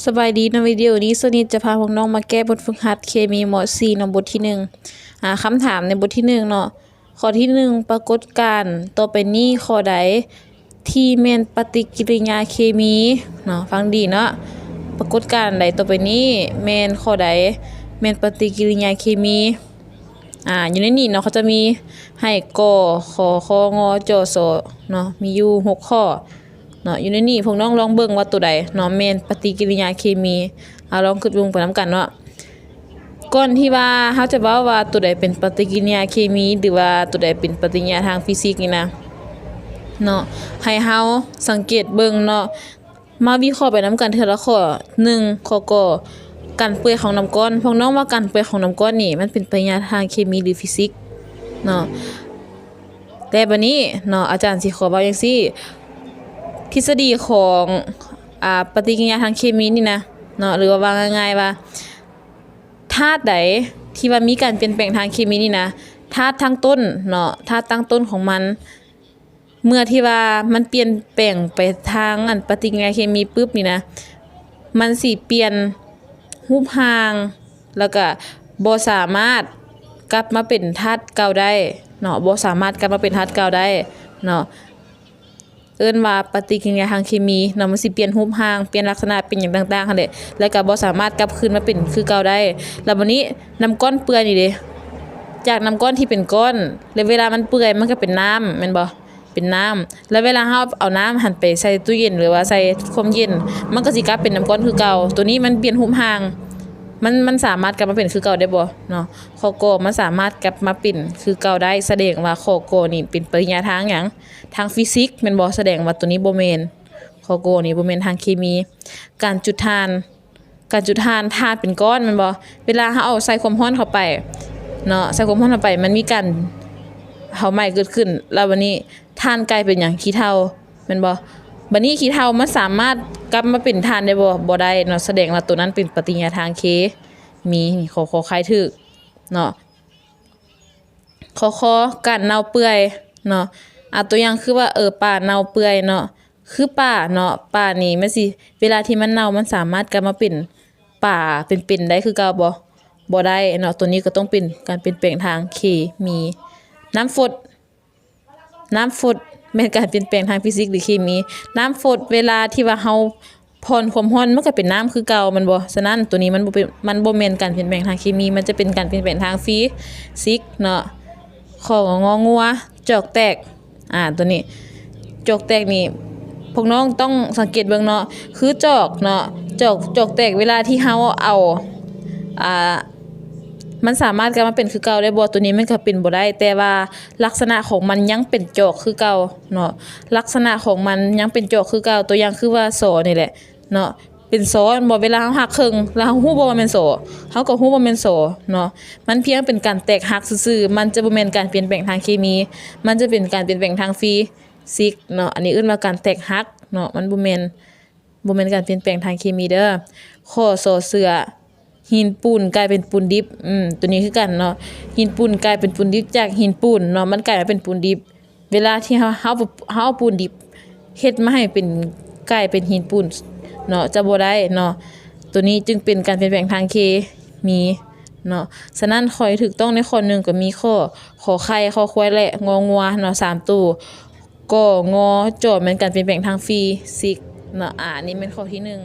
ສະບາຍດີເນາະ, ວິດີໂອນີ້ ສະນິດຈະພາພວກນ້ອງມາແກ້ບົດຝຶກຫັດເຄມີ ມໍສີ່ເນາະ, ບົດທີໜຶ່ງ. ອາ ຄຳຖາມໃນບົດທີໜຶ່ງເນາະ. ຂໍ້ທີໜຶ່ງ, ປາກົດການຕໍ່ໄປນີ້ຂໍ້ໃດທີ່ແມ່ນປະຕິກິລິຍາເຄມີເນາະ? ຟັງດີເນາະ, ປາກົດການໃດຕໍ່ໄປນີ້ແມ່ນຂໍ້ໃດແມ່ນປະຕິກິລິຍາເຄມີ? ອາ ຢູ່ໃນນີ້ເນາະ ເຂົາຈະມີໃຫ້ ກ ຂ ຄ ງ ຈ ສ ເນາະ, ມີຢູ່ຫົກຂໍ້ເນາະ. ຢູ່ໃນນີ້ພວກນ້ອງລອງເບິ່ງວ່າໂຕໃດເນາະ ແມ່ນປະຕິກິລິຍາເຄມີ. ເຮົາລອງຄິດເບິ່ງໄປນຳກັນເນາະ. ກ່ອນທີ່ວ່າເຮົາຈະເວົ້າວ່າໂຕໃດເປັນປະຕິກິລິຍາເຄມີ ຫຼືວ່າໂຕໃດເປັນປະຕິກິລິຍາທາງຟີຊິກນີ້ນະເນາະ, ໃຫ້ເຮົາສັງເກດເບິ່ງເນາະ. ມາວິເຄາະໄປນຳກັນເທື່ອລະຂໍ້. ໜຶ່ງ ຂໍ້ ກ ການເປື່ອຍຂອງນ້ຳກ້ອນ. ພວກນ້ອງວ່າການເປື່ອຍຂອງນ້ຳກ້ອນນີ້ ມັນເປັນປະຕິກິລິຍາທາງເຄມີ ຫຼື ຟີຊິກເນາະ? ແຕ່ບາດນີ້ເນາະ ອາຈານຊິຂໍເວົ້າຈັ່ງຊີ້, ທິດສະດີຂອງ ອາ ປະຕິກິລິຍາທາງເຄມີນີ້ນະເນາະ, ຫຼືວ່າເວົ້າງ່າຍໆວ່າ ທາດໃດທີ່ວ່າມີການປ່ຽນແປງທາງເຄມີນີ້ນະ, ທາດຕັ້ງຕົ້ນເນາະ, ທາດຕັ້ງຕົ້ນຂອງມັນ ເມື່ອທີ່ວ່າມັນປ່ຽນແປງໄປທາງອັນປະຕິກິລິຍາເຄມີປຶບນີ້ນະ, ມັນຊິປ່ຽນຮູບຮ່າງ ແລ້ວກະບໍ່ສາມາດກັບມາເປັນທາດເກົ່າໄດ້ເນາະ, ບໍ່ສາມາດກັບມາເປັນທາດເກົ່າໄດ້ເນາະ. ເອີ້ນວ່າປະຕິກິລິຍາທາງເຄມີເນາະ, ມັນຊິປ່ຽນຮູບຮ່າງ, ປ່ຽນລັກສະນະ, ເປັນຫຍັງຕ່າງໆຫັ້ນແຫຼະ, ແລ້ວກະບໍ່ສາມາດກັບຄືນມາເປັນຄືເກົ່າໄດ້. ແລ້ວບາດນີ້ນ້ຳກ້ອນເປື່ອຍນີ້ເດ, ຈາກນ້ຳກ້ອນທີ່ເປັນກ້ອນ ແລ້ວເວລາມັນເປື່ອຍ ມັນກະເປັນນ້ຳ ແມ່ນບໍ່? ເປັນນ້ຳ. ແລ້ວເວລາເຮົາເອົານ້ຳຫັ້ນໄປໃສ່ຕູ້ເຢັນ ຫຼືວ່າໃສ່ຄວາມເຢັນ, ມັນກໍຊິກັບເປັນນ້ຳກ້ອນຄືເກົ່າ. ໂຕນີ້ມັນປ່ຽນຮູບຮ່າງ, ມັນ ມັນສາມາດກັບມາເປັນຄືເກົ່າໄດ້ບໍ່ເນາະ? ຂໍ້ ກ ມັນສາມາດກັບມາເປັນຄືເກົ່າໄດ້, ສະແດງວ່າຂໍ້ ກ ນີ້ເປັນປະລິຍາທາງຫຍັງ? ທາງຟີຊິກແມ່ນບໍ່? ສະແດງວ່າໂຕນີ້ບໍ່ແມ່ນ, ຂໍ້ ກ ນີ້ບໍ່ແມ່ນທາງເຄມີ. ການຈຸດຖ່ານ, ການຈຸດຖ່ານ, ຖ່ານເປັນກ້ອນແມ່ນບໍ່? ເວລາເຮົາເອົາໃສ່ຄວາມຮ້ອນເຂົ້າໄປເນາະ, ໃສ່ຄວາມຮ້ອນເຂົ້າໄປ ມັນມີການເຜົາໄໝ້ເກີດຂຶ້ນ, ແລ້ວບາດນີ້ຖ່ານກາຍເປັນຫຍັງ? ຂີ້ເຖົ້າແມ່ນບໍ່? ບາດນີ້ຂີ້ເຖົ້າມັນສາມາດກັບມາເປັນຖ່ານໄດ້ບໍ່? ບໍ່ໄດ້ເນາະ, ສະແດງວ່າໂຕນັ້ນເປັນປະຕິກິລິຍາທາງເຄມີ. ນີ້ ຂໍ້ ຄ ໄຄ ຖືກເນາະ. ຂໍ້ ຄ ການເນົ່າເປື່ອຍເນາະ. ອາ ຕົວຢ່າງຄືວ່າ ເອີ ປາເນົ່າເປື່ອຍເນາະ, ຄືປາເນາະ, ປານີ້ມັນຊິ ເວລາທີ່ມັນເນົ່າ ມັນສາມາດກັບມາເປັນປາເປັນໆໄດ້ຄືເກົ່າບໍ່? ບໍ່ໄດ້ເນາະ. ໂຕນີ້ກໍຕ້ອງເປັນການປ່ຽນແປງທາງເຄມີ. ນ້ຳຟົດ, ນ້ຳຟົດແມ່ນການປ່ຽນແປງທາງຟີຊິກ ຫຼື ເຄມີ. ນ້ຳຟົດ ເວລາທີ່ວ່າເຮົາຜ່ອນຄວາມຮ້ອນ ມັນກໍເປັນນ້ຳຄືເກົ່າແມ່ນບໍ່? ສະນັ້ນ ໂຕນີ້ມັນບໍ່ເປັນ ມັນບໍ່ແມ່ນການປ່ຽນແປງທາງເຄມີ, ມັນຈະເປັນການປ່ຽນແປງທາງຟີຊິກເນາະ. ຂໍ້ ງ ງົວ ຈອກແຕກ. ອາ ໂຕນີ້ ຈອກແຕກນີ້ ພວກນ້ອງຕ້ອງສັງເກດເບິ່ງເນາະ, ຄືຈອກເນາະ, ຈອກ ຈອກແຕກເວລາທີ່ເຮົາເອົາ ອາ ມັນສາມາດກັບມາເປັນຄືເກົ່າໄດ້ບໍ່? ໂຕນີ້ມັນກໍເປັນບໍ່ໄດ້, ແຕ່ວ່າລັກສະນະຂອງມັນຍັງເປັນຈອກຄືເກົ່າເນາະ, ລັກສະນະຂອງມັນຍັງເປັນຈອກຄືເກົ່າ. ຕົວຢ່າງຄືວ່າ ສໍ ນີ້ແຫຼະເນາະ, ເປັນສໍແມ່ນບໍ່? ເວລາເຮົາຫັກເຄິ່ງ ແລ້ວເຮົາຮູ້ບໍ່ວ່າແມ່ນສໍ? ເຮົາກໍຮູ້ວ່າແມ່ນສໍເນາະ. ມັນພຽງເປັນການແຕກຫັກຊື່ໆ, ມັນຈະບໍ່ແມ່ນການປ່ຽນແປງທາງເຄມີ, ມັນຈະເປັນການປ່ຽນແປງທາງຟີຊິກເນາະ. ອັນນີ້ເອີ້ນວ່າການແຕກຫັກເນາະ, ມັນບໍ່ແມ່ນ ບໍ່ແມ່ນການປ່ຽນແປງທາງເຄມີເດີ. ຂໍ້ ຊ ເສືອ ຫີນປູນກາຍເປັນປູນດິບ. ອືມ ໂຕນີ້ຄືກັນເນາະ, ຫີນປູນກາຍເປັນປູນດິບ. ຈາກຫີນປູນເນາະ ມັນກາຍມາເປັນປູນດິບ. ເວລາທີ່ເຮົາ ເຮົາ ເຮົາເອົາປູນດິບເຮັດມາໃຫ້ເປັນ ກາຍເປັນຫີນປູນເນາະ ຈະບໍ່ໄດ້ເນາະ. ໂຕນີ້ຈຶ່ງເປັນການປ່ຽນແປງທາງເຄມີເນາະ. ສະນັ້ນ ຂໍ້ທີ່ຖືກຕ້ອງໃນຂໍ້ໜຶ່ງກໍມີຂໍ້ ຂໍໄຂ່ ຄໍຄວາຍ ແລະ ງໍງົວເນາະ, ສາມໂຕ. ກ ງ ຈ ແມ່ນການປ່ຽນແປງທາງຟີຊິກເນາະ. ອາ ອັນນີ້ແມ່ນຂໍ້ທີໜຶ່ງ.